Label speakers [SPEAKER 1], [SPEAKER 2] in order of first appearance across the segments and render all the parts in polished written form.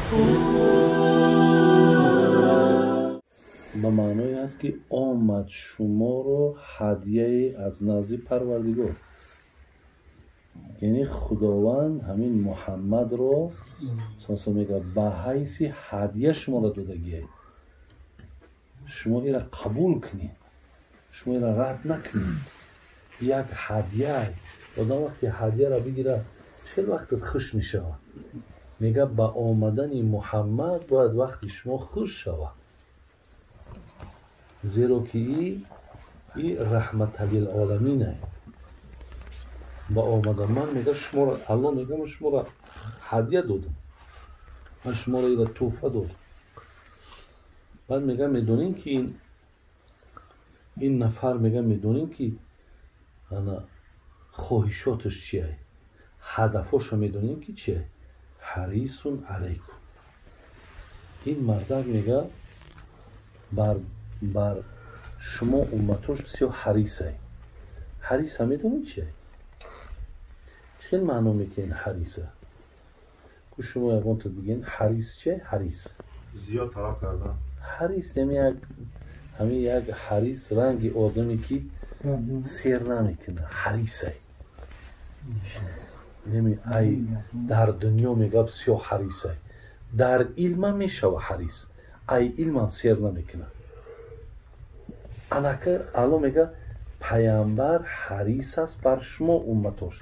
[SPEAKER 1] Ба маъное аст, ки омад шуморо ҳадияе аз назди Парвардигор. Яъне Худованд ҳамин Муҳаммадро сонса мега ба ҳайси ҳадия шуморо додагиай. Шумо ира қабул кунед, шумо ира рад накунед. Як ҳадияй. Одам вақте ҳадияро бигирад, хеле вақтат хуш мешавад. Мега ба омадани Муҳаммад бояд вақти шумо хуш шавад. Зеро ки и раҳматаллилоламин ай. Ба омадан ман мега шуморо Аллоҳ мега ман шуморо ҳадия додам, ман шуморо ира тӯҳфа додам. Баъд мега медонем ки ин нафар мега медонем ки ана хоҳишоташ чиай, ҳадафошо медонем ки чиай. Ҳарисун алайкум. Ин мардак мега бар шумо умматош бисёр ҳарисай. Ҳариса медонед чиай? Чӣ маъно мекунед ҳариса? Ку шумо ягонта бигӯед ҳарис чиай? Ҳарис
[SPEAKER 2] зиёд талаб кардан.
[SPEAKER 1] Ҳарис ҳамин як ҳарис ранги одаме ки сер намекунад, ҳарисай. Ай дар дунё мега бисёр ҳарисай. Дар илмам мешава ҳарис, ай илмам сер намекунад. Анака Аллоҳ мега паямбар ҳарис аст бар шумо умматош.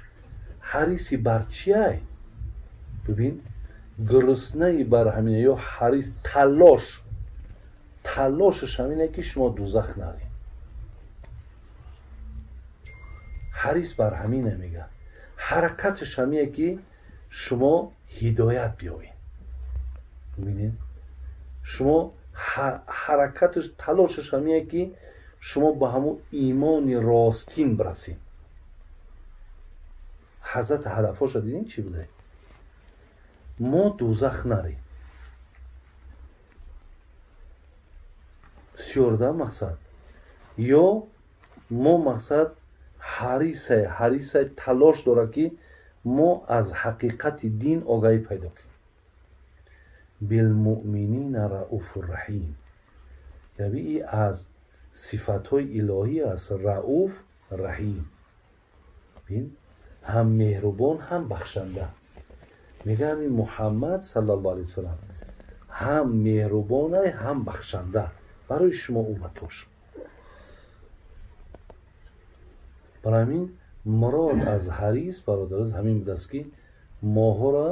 [SPEAKER 1] Ҳариси бар чиай? Бибин, гуруснаи бар ҳамина ё ҳарис талош, талошаш ҳамина ки шумо дузах наред. Ҳарис бар ҳамина мега. Ҳаракаташ ҳамия ки шумо ҳидоят биёед. Бибинед, шумо ҳаракаташ талошаш ҳамия ки шумо ба ҳамун имони ростин бирасед. Ҳазрат ҳадафоша дидем чӣ буда? Мо дузах нарем. Бисёрда мақсад. Ё мо мақсад ҳарисай, ҳарисай талош дорад ки мо аз ҳақиқати дин огаҳӣ пайдо кунем. Билмуъминина рауфу раҳим. Яъне и аз сифатҳои илоҳӣ аст. Рауф раҳим. Бин, ҳам меҳрубон, ҳам бахшанда. Мега ҳамин Муҳаммад саллаллоҳу алайҳи васаллам ҳам меҳрубонай, ҳам бахшанда барои шумо умматош. Барои ҳамин мурод аз ҳарис бародараз ҳамин будааст ки моҳоро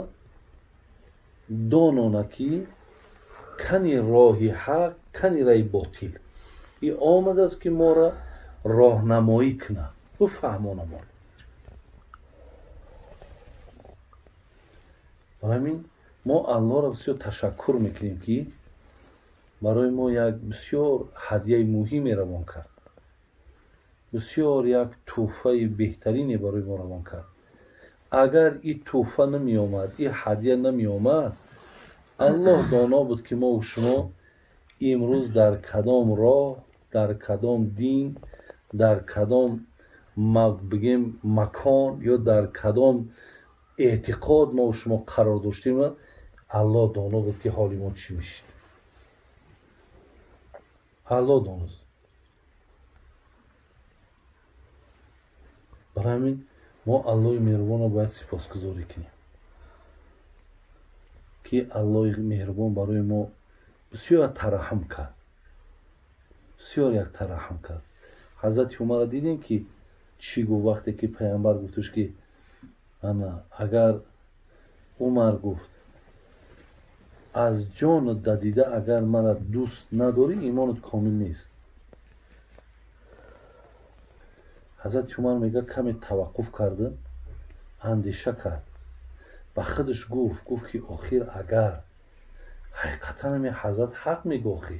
[SPEAKER 1] донона ки кани роҳи ҳақ, кани раи ботил. И омадааст ки моро роҳнамоӣ кунад, бифаҳмонамон. Барои ҳамин мо Аллоҳро бисёр ташаккур мекунем ки барои мо як бисёр ҳадияи муҳиме равон кард, бисёр як тӯҳфаи беҳтарине барои мо равон кард. Агар и тӯҳфа намеомад, и ҳадия намеомад, Аллоҳ доно буд ки мо шумо имрӯз дар кадом роҳ, дар кадом дин, дар кадом бигем макон ё дар кадом эътиқод мо шумо қарор доштем. Аллоҳ доно буд ки ҳоли мо чӣ мешид. Аллоҳ доност. Барои ҳамин мо Аллоҳи меҳрубонро бояд сипосгузорӣ кунем ки Аллоҳи меҳрубон барои мо бисёр тараҳҳум кард, бисёр як тараҳҳум кард. Ҳазрати Умарро дидем ки чӣ гуфт вақте ки паямбар гуфташ ки ана агар Умар гуфт аз ҷонат дадида агар мара дӯст надорӣ имонат комил нест. Ҳазрати Умар мега каме таваққуф карда, андеша кард, ба худаш гуфт, гуфт ки охир агар ҳақиқатан ҳамин ҳазрат ҳақ мегӯхӣ,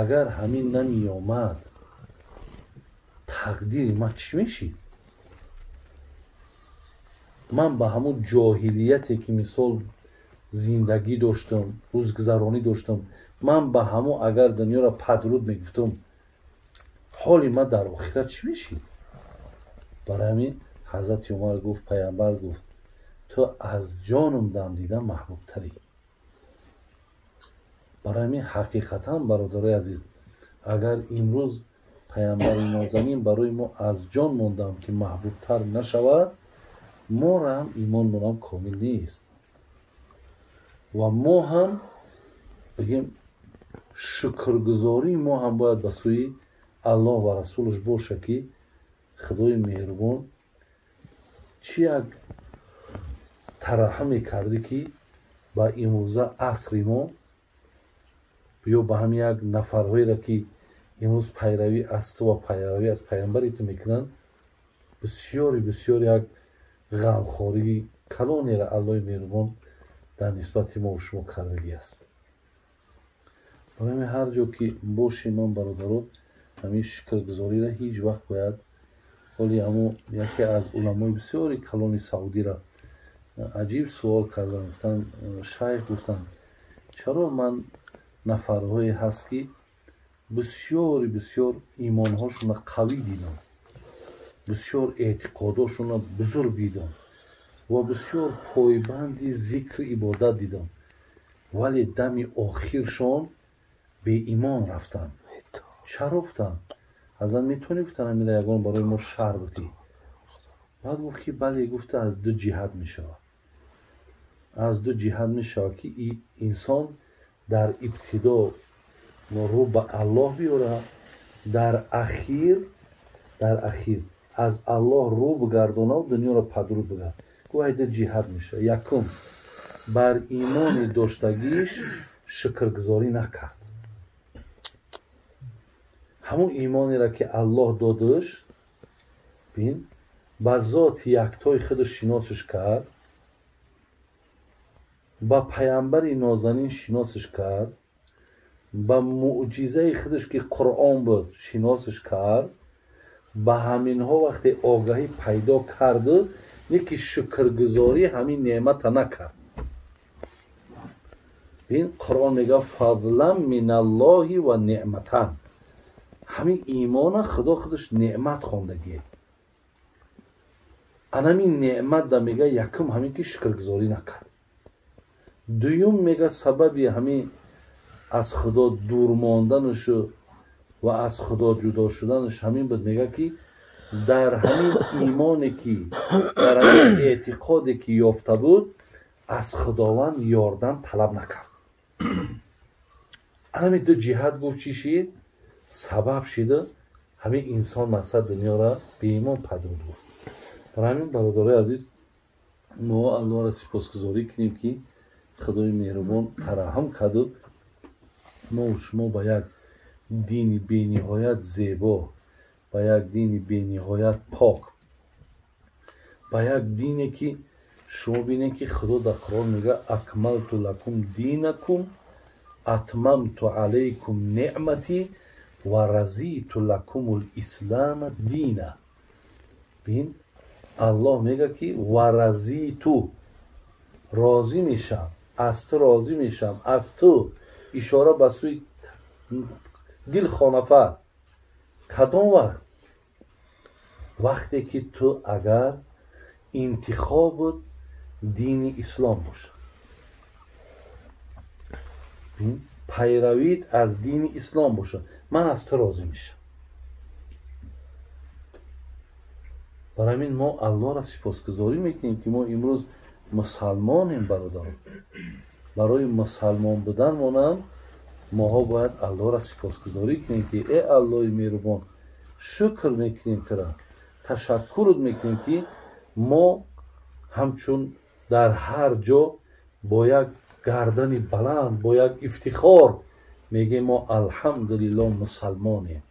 [SPEAKER 1] агар ҳамин намеомад тақдири ман чӣ мешид? Ман ба ҳамун ҷоҳилияте ки мисол зиндагӣ доштам, рӯзгузаронӣ доштам, ман ба ҳамун агар дунёро падруд мегуфтам, ҳоли ман дар охират чӣ мешид? Барои ҳамин ҳазрати Умар гуфт, паямбар гуфт ту аз ҷонум дам дида маҳбубтарӣ. Барои ҳамин ҳақиқатан, бародарои азиз, агар имрӯз паямбари нозанин барои мо аз ҷон мондам ки маҳбубтар нашавад, моро ҳам имонмонам комил нест ва мо ҳам бигем шукргузории мо ҳам бояд ба сӯи Аллоҳ ва расулаш боша, ки Худои меҳрубон чӣ як тараҳаме карда, ки ба имрӯза асри мо ё ба ҳамин як нафарҳоеро, ки имрӯз пайравӣ аз ту ва пайравӣ аз паямбари ту мекунанд, бисёри бисёр як ғамхории калонеро Аллоҳи меҳрубон дар нисбати мо шумо кардагӣ аст. Барои ҳамин ҳар ҷо ки бошем, ман бародаро, ҳамин шукргузориро ҳеҷ вақт бояд ҳоли ҳамо яке аз уламои бисёри калони Саудиро аҷиб суол карданд, гуфтанд: шайх, гуфтанд, чаро ман нафарҳое ҳаст, ки бисёри бисёр имонҳошонро қавӣ дидам, бисёр эътиқодошонро бузург дидам ва бисёр пойбанди зикри ибодат дидам, вале дами охиршон беимон рафтанд, чаро? Гуфтанд, ҳазрат, метавонӣ, гуфтанд, ҳамина ягон барои мо шарҳ бидиҳӣ? Баъд гуфт, ки бале, гуфта, аз ду ҷиҳат мешавад, аз ду ҷиҳат мешавад, ки инсон дар ибтидо рӯ ба Аллоҳ биёрад, дар ахир аз Аллоҳ рӯ бигардонад, дунёро падруд бигардад. Гуфт, ай ду ҷиҳат мешавад. Якум, бар имони доштагиш шукргузорӣ накард, ҳамун имонеро, ки Аллоҳ додаш, бин, ба зоти яктои худаш шиносиш кард, ба паямбари нозанин шиносиш кард, ба мӯъҷизаи худаш, ки Қуръон буд, шиносиш кард. Ба ҳаминҳо вақте огаҳӣ пайдо карду, не ки шукргузорӣ ҳамин неъмата накард. Бин, Қуръон мега: фазлан миналлоҳи ва неъматан. Ҳамин имона Худо худаш неъмат хондагие. Анамин неъмат да, мега, якум ҳамин ки шукргузорӣ накард. Дуюм, мега, сабаби ҳамин аз Худо дур монданашу ва аз Худо ҷудо шуданаш ҳамин буд, мега, ки дар ҳамин имоне, ки дар ҳамин эътиқоде, ки ёфта буд, аз Худованд ёрдам талаб накард. Ҳамин ду ҷиҳат, гуфт, чӣ шид, сабаб шида, ҳамин инсон мақсад дунёра беимон падруд гуфт. Бар ҳамин, бародарои азиз, мо Аллоҳро сипосгузорӣ кунем, ки Худои меҳрубон тараҳҳум карду мо шумо ба як дини бениҳоят зебо, ба як дини бениҳоят пок, ба як дине, ки шумо бинед, ки Худо дар Қуръон мегӯяд: акмалту лакум динакум, атмамту алайкум неъматӣ ва разиту лакумул ислама дина. Бин, Аллоҳ мегӯяд, ки ва разиту, розӣ мешавам аз ту, розӣ мешавам аз ту, ишора ба сӯи дилхонафар. Кадом вақт? Вақте ки ту агар интихобут дини ислом бошад, пайравит аз дини ислом бошад, ман аз ту розӣ мешавам. Барои ҳамин мо Аллоҳро сипосгузорӣ мекунем, ки мо имрӯз мусалмонем. Бародарон, барои мусалмон буданмонам моҳо бояд Аллоҳро сипосгузорӣ кунем, ки э Аллоҳи меҳрубон, шукр мекунем тура, ташаккурут мекунем, ки мо ҳамчун дар ҳар ҷо бо як гардани баланд, бо як ифтихор мегӯем: мо, алҳамдулилло, мусалмонем.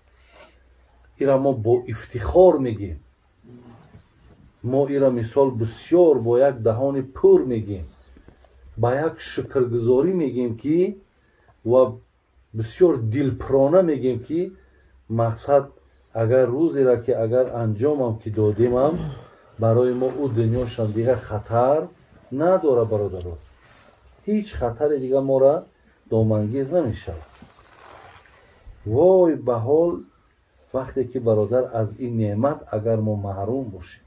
[SPEAKER 1] Ира мо бо ифтихор мегӯем, мо ира мисол бисёр бо як даҳони пур мегӯем, ба як шукргузорӣ мегӯем, ки ва бисёр дилпурона мегӯем, ки мақсад агар рӯзеро, ки агар анҷомам ки додемам, барои мо ӯ дунёшам дигар хатар надора. Бародаро, ҳеҷ хатаре дигар мора домангир намешавад. Вой ба ҳол вақте ки, бародар, аз ин неъмат агар мо маҳрум бошем,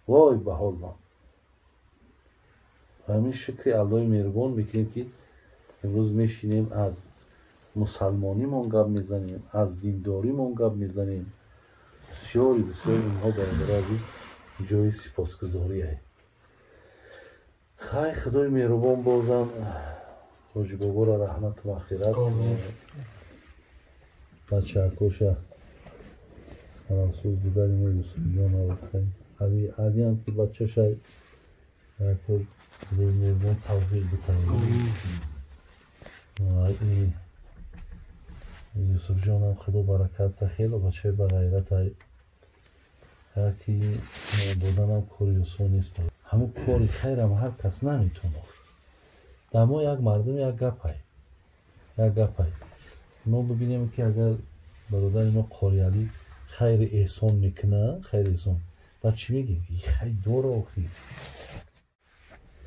[SPEAKER 1] вой ба ҳол мо. Ҳамин шукри Аллоҳи меҳрубон мекунем, ки имрӯз мешинем аз Мусалмонимон гап мезанем, аз диндоримон гап мезанем. Бисёри бисёр инҳо, бародари азиз, ҷои сипосгузорие. Хай, Худои меҳрубон бозам Ҳоҷибоборо раҳмату мағфират, бачаакоша афсӯс дидари мо Юсуфҷон. Алиам ки бачашай, Худои меҳрубон тавфиқ битавад. Юсуфҷонам Худо баракат та, хело бачаи бағайрат. Яки доданам кори осон нест. Ҳамун кори хайрам ҳар кас наметонад. Дар мо як мардум як гапай, як гапай. Мо бибинем, ки агар бародари мо Қориалӣ хайри эҳсон мекунад, хайри эҳсон, баъд чӣ мегӯем? Хай дора охи.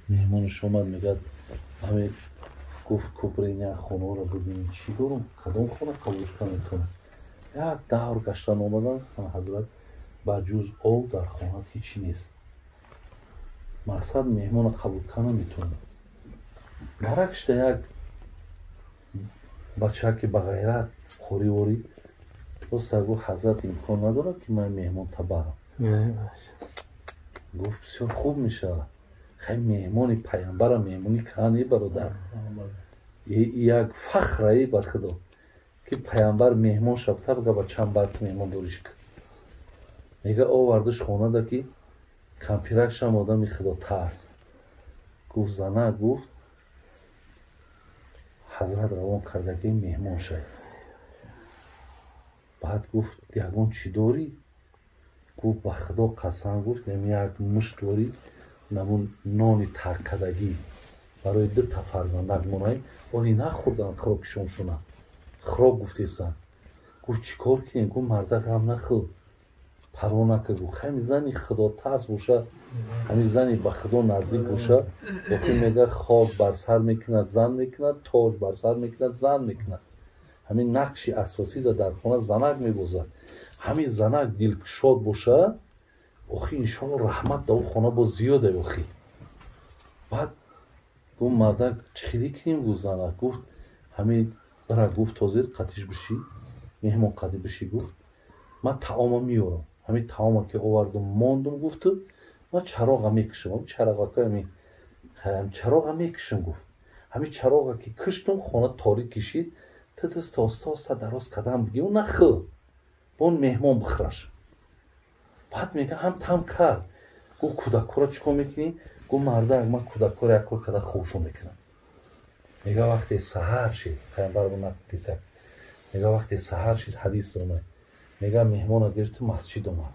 [SPEAKER 1] Меҳмонаш омад, мегӯяд, ҳаме гуфт, куприня хонаро бибинем, чӣ дорум, кадом хона қабул шуда метавонад. Як давр гаштан омадан, ҳазрат, ба ҷуз ов дар хона ҳечи нест. Мақсад, меҳмона қабул карда наметавонад. Баракшда як бачаки бағайрат хориворӣ боста гуфт: «Ҳазрат, имкон надорад, ки ман меҳмон табарам?» Гуфт: «Бисёр хуб мешавад». Хай, меҳмони пайғамбара меҳмонӣ кани, бародар, як фахрае ба Худо, ки пайғамбар меҳмон шабта бага ба чанд бард меҳмондориш кун. Мега, овардиш хонада, ки кампиракшам одами худотарс. Гуфт, зана гуфт: «Ҳазрат равон кардаги, меҳмон шай». Баъд гуфт: «Ягон чӣ дорӣ?» Гуфт: «Ба Худо қасам», гуфт, «як мушт дорӣ, намун нони таркадагӣ барои дута фарзандак монай, оли нахӯрдан, хӯроки шомшона хӯрок гуфтестанд». Гуфт: «Чӣ кор кунем?» Гуфт: «Марда, ғам нахӯр, парво накар». Гуфт: «Ҳами зани худотарс боша, ҳами зани ба Худо наздик боша, охир, мега, хок бар сар мекунад, зан мекунад, тоҷ бар сар мекунад, зан мекунад. Ҳамин нақши асосӣ дар хона занак мебозад. Ҳамин занак дилкушод боша, охи, иншоалло, раҳмат дар хона боз зиёде охи». Баъд гуфт мардак: «Чӣ хеле кунем?» Гуфт занак, гуфт: «Ҳамин бара», гуфт, «ҳозир қатиш бишӣ, меҳмон қати бишӣ», гуфт, «ман таома меёрам. Ҳамин таома ки овардум, мондум», гуфту, «ман чароға мекушам, чароғака чароға мекушам», гуфт. «Ҳамин чароға ки куштум, хона торик кишид, ту даст оста оста дароз қадам бигиру нахӯр, бон меҳмон бихӯраш». Баъд мега, ҳам там кард. Гуфт: «Кӯдакҳоро чӣ кор мекунӣ?» Гуфт: «Мардак, ман кӯдакҳоро як кор карда хобшон мекунам». Мега, вақте саҳар шид, пайғамбар нақдисак, мега, вақте саҳар шид, ҳадис омад, мега, меҳмона гирифту масҷид омад,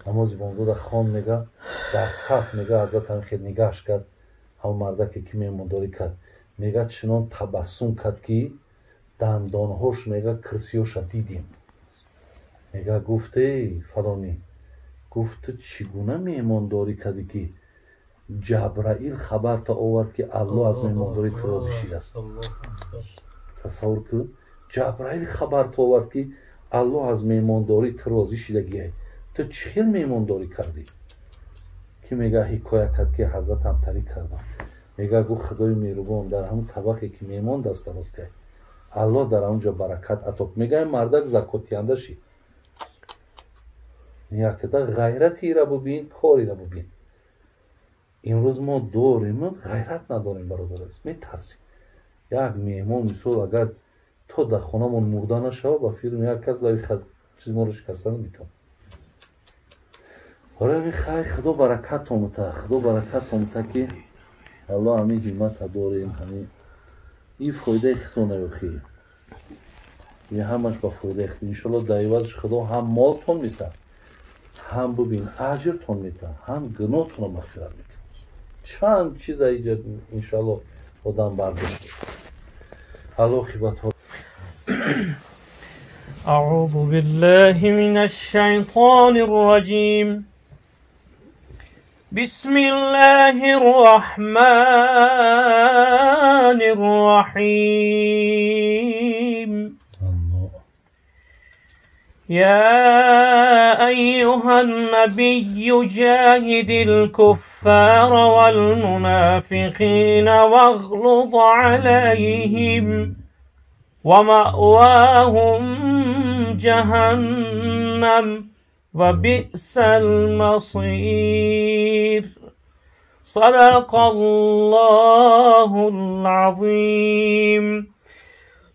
[SPEAKER 1] намози бомдода хон. Мега, дар саф, мега, ҳазрат ҳамин хел нигаҳш кард, ҳамон мардаке ки меҳмондорӣ кард. Мега, чунон табассум кард, ки дандонҳош, мега, кирсиёша дидем. Мега, гуфт: «Эй фалонӣ», гуфт, «ту чӣ гуна меҳмондорӣ кардӣ, ки Ҷабраил хабарта овард, ки Аллоҳ аз меҳмондории ту розӣ шидааст?» Тасаввур кун, Ҷабраил хабарта овард, ки Аллоҳ аз меҳмондории ту розӣ шидагиай. Ту чӣ хел меҳмондорӣ кардӣ? Ки, мега, ҳикоя кард, ки ҳазрат ҳамтарӣ кардам. Мега, гуфт: «Худои меҳрубон дар ҳамун табақе ки меҳмон даст дароз кард, Аллоҳ дар ҳамун ҷо баракат ато». Мега, ин мардак закотиянда шид. Якда ғайрати ира бубин, корира бубин. Имрӯз мо дорем, ғайрат надорем, бародар, метарсем. Як меҳмон, мисол, агар то дар хонамон мурда нашава, ба фирм як кас лави чиз моро шикаста наметавонад. Ҳоло ҳамин, хай, Худо баракат омӯта, Худо баракат омӯта, ки Аллоҳ ҳамин ҳиммата дорем. Ҳамин ин фоидаи худо наёхӣ, ин ҳамаш ба фоидаи худо. Иншоалло, дар ивазш Худо ҳам молтон метаҳад, ҳам, бубин, аҷртон метаҳад, ҳам гуноҳтонро мағфират мекунад. Чанд чиза иҷа иншоалло одам бардошт. Аллоҳ хибатҳо.
[SPEAKER 3] أعوذ بالله من الشيطان الرجيم. بسم الله الرحمن الرحيم. يا أيها النبي جاهد الكفار والمنافقين واغلظ عليهم. ومأواهم جهنم وبئس المصير. صدق الله العظيم.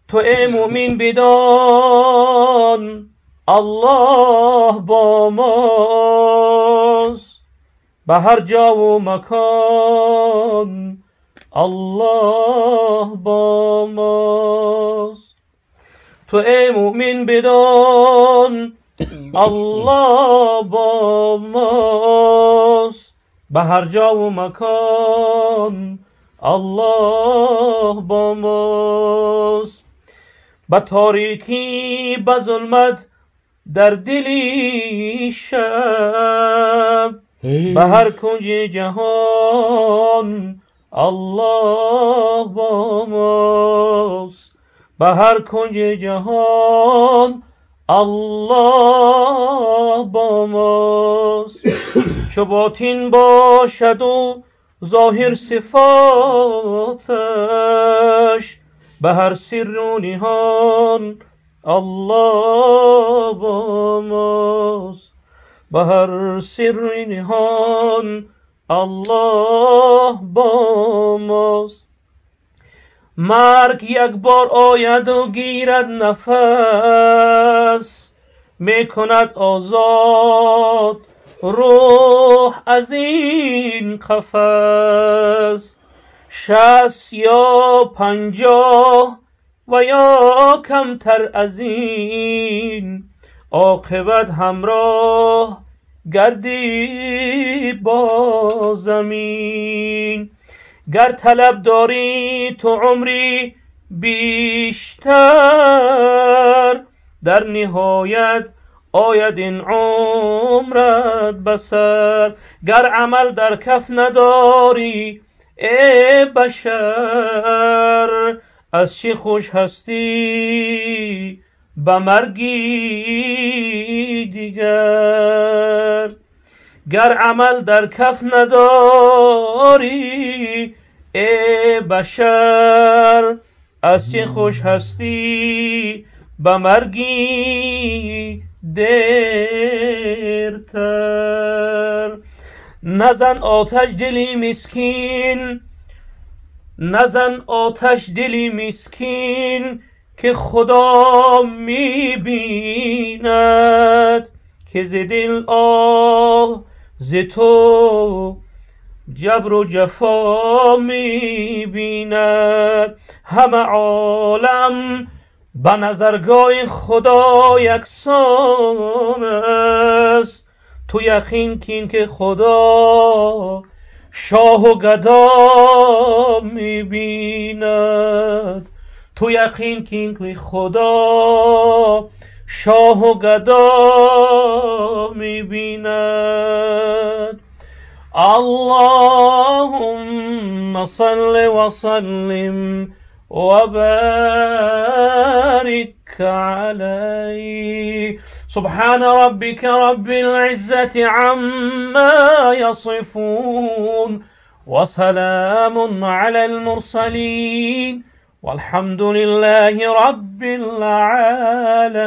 [SPEAKER 3] تو ای مؤمن بدان الله با ماست، به هر جا و مکان الله با ماست. تو ای مؤمن بدان الله با ماست، به هر جا و مکان الله با ماست. به تاریکی به ظلمت در دلی شب، به هر کنج جهان الله با ماست. به هر کنج جهان الله با ماست. چو باطن باشد و ظاهر صفاتش، به هر سر و نهان الله با ماست. به هر سر نهان الله با ماست. مرگ یک بار آید و گیرد نفس، میکند آزاد روح از این قفس. 60 یا 50 و یا کمتر از این، عاقبت همراه گردی با زمین. گر طلب داری تو عمری بیشتر، در نهایت آید این عمرت بسر. گر عمل در کف نداری ای بشر، از چه خوش هستی به مرگی دیگر. گر عمل در کف نداری ای بشر، از چه خوش هستی به مرگی دیرتر. نزن آتش دلی مسکین، نزن آتش دلی مسکین، که خدا میبیند. که ز دل آه ز تو جبر و جفا میبیند. همه عالم به نظرگاه خدا یکسان است، تو یقین کن که خدا شاه و گدا میبیند. تو یقین کن که خدا شاه و گدا میبیند. اللهم صل وسلم وبارك عليه. سبحان ربك رب العزة عما يصفون، وسلام على المرسلين، والحمد لله رب العالمين.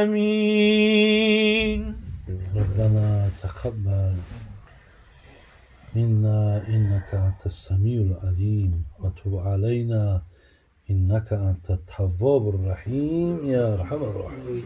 [SPEAKER 1] ربنا تقبل منا إنك أنت السميع العليم، وتب علينا إنك أنت التواب الرحيم يا أرحم الراحمين.